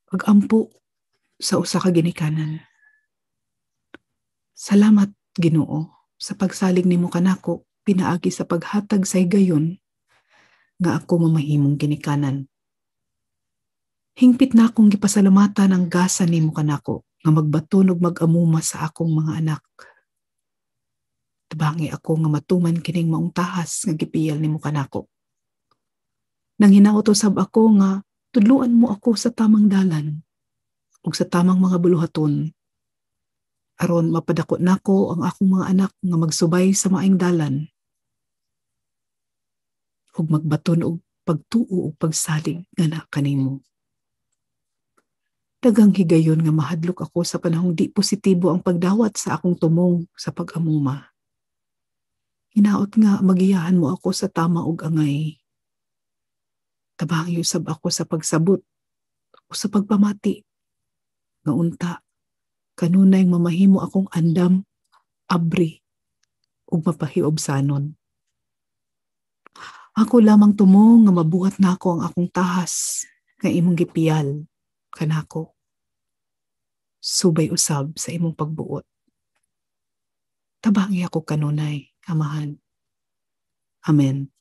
Pag-ampo sa usa ka ginikanan. Salamat, Ginoo, sa pagsalig nimo kanako pinaagi sa paghatag sa higayon nga ako mamahimong ginikanan. Hingpit na akong gipasalamatan ang gasa nimo kanako nga magbaton ug mag-amuma sa akong mga anak. Tabangi ako nga matuman kining maong tahas nga gipiyal nimo kanako. Nang hinaot usab ako nga tudluan mo ako sa tamang dalan ug sa tamang mga buluhaton aron mapadako nako ang akong mga anak nga magsubay sa maayong dalan ug magbaton og pagtuo ug pagsalig ngana kanimo. Daghang higayon nga mahadlok ako sa panahong di positibo ang pagdawat sa akong tumong sa pag-amuma. Hinaot nga magiyahan mo ako sa tama ug angay. Tabangi usab ako sa pagsabot o sa pagpamati nga unta kanunay mamahimo akong andam, abri ug mapahiobsanon. Ako lamang tumong nga mabuhat nako ang akong tahas nga imong gipiyal kanako. Subay usab sa imong pagbuot. Tabangi ako kanunay, Amahan. Amen.